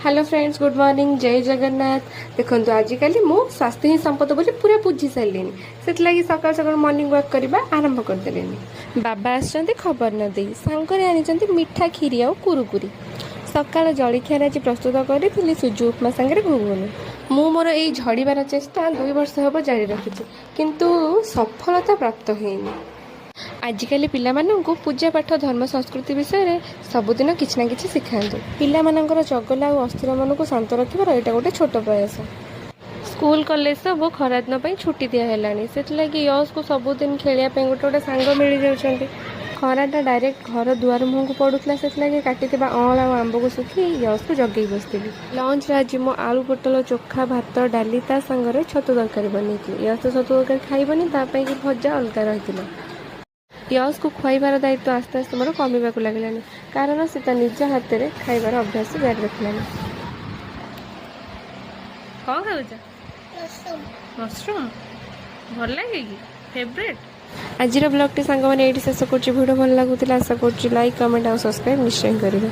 Hello friends, good morning, ଜୟ ଜଗନ୍ନାଥ। ଦେଖନ୍ତୁ, ଆଜିକାଲି ମୁଁ ସ୍ୱାସ୍ଥ୍ୟ ହିଁ ସମ୍ପଦ ବୋଲି ପୁରା ବୁଝି ସାରିଲିଣି। ସେଥିଲାଗି ସକାଳୁ ସକାଳୁ ମର୍ଣ୍ଣିଂ ୱାକ୍ କରିବା ଆରମ୍ଭ କରିଦେଲିଣି। ବାବା ଆସିଛନ୍ତି ଖବର ନ ଦେଇ, ସାଙ୍ଗରେ ଆଣିଛନ୍ତି ମିଠା କ୍ଷୀରି ଆଉ କୁରୁକୁରି। ସକାଳ ଜଳଖିଆରେ ଆଜି ପ୍ରସ୍ତୁତ କରିଥିଲି ସୁଜି ଉପମା ସାଙ୍ଗରେ ଘୁଗୁନି। ମୁଁ ମୋର ଏଇ ଝଡ଼ିବାର ଚେଷ୍ଟା 2 ବର୍ଷ ହେବ ଜାରି ରଖିଛି, କିନ୍ତୁ ସଫଳତା ପ୍ରାପ୍ତ ହେଇନି। ଆଜିକାଲି ପିଲାମାନଙ୍କୁ ପୂଜା ପାଠ, ଧର୍ମ, ସଂସ୍କୃତି ବିଷୟରେ ସବୁଦିନ କିଛି ନା କିଛି ଶିଖାନ୍ତୁ। ପିଲାମାନଙ୍କର ଚଗଲା ଆଉ ଅସ୍ଥିର ମନକୁ ଶାନ୍ତ ରଖିବାର ଏଇଟା ଗୋଟେ ଛୋଟ ପ୍ରୟାସ। ସ୍କୁଲ, କଲେଜ ସବୁ ଖରାଦିନ ପାଇଁ ଛୁଟି ଦିଆ ହେଲାଣି। ସେଥିଲାଗି ୟସ୍କୁ ସବୁଦିନ ଖେଳିବା ପାଇଁ ଗୋଟେ ଗୋଟେ ସାଙ୍ଗ ମିଳିଯାଉଛନ୍ତି। ଖରାଟା ଡାଇରେକ୍ଟ ଘର ଦୁଆର ମୁହଁକୁ ପଡ଼ୁଥିଲା। ସେଥିଲାଗି କାଟିଥିବା ଅଁଳା ଆଉ ଆମ୍ବକୁ ଶୁଖେଇ ୟସ୍କୁ ଜଗେଇ ବସିଥିଲି। ଲଞ୍ଚରେ ଆଜି ମୁଁ ଆଳୁ ପୋଟଳ ଚୋଖା, ଭାତ, ଡାଲି, ତା ସାଙ୍ଗରେ ଛତୁ ତରକାରୀ ବନେଇଥିଲି। ୟସ୍ ତ ଛତୁ ତରକାରୀ ଖାଇବନି, ତା ପାଇଁକି ଭଜା ଅଲଗା ରହିଥିଲା। ୟସ୍କୁ ଖୁଆଇବାର ଦାୟିତ୍ୱ ଆସ୍ତେ ଆସ୍ତେ ମୋର କମିବାକୁ ଲାଗିଲାଣି, କାରଣ ସେ ତା ନିଜ ହାତରେ ଖାଇବାର ଅଭ୍ୟାସ ଜାରି ରଖିଲାଣି। କ'ଣ ଖାଉଛ? ମସରୁମ୍ ଭଲ ଲାଗେ କି? ଫେଭରେଟ୍? ଆଜିର ବ୍ଲଗ୍ଟି ସାଙ୍ଗମାନେ ଏଇଠି ଶେଷ କରୁଛି। ଭିଡ଼ିଓ ଭଲ ଲାଗୁଥିଲା ଆଶା କରୁଛି। ଲାଇକ୍, କମେଣ୍ଟ ଆଉ ସବସ୍କ୍ରାଇବ୍ ନିଶ୍ଚୟ କରିବେ।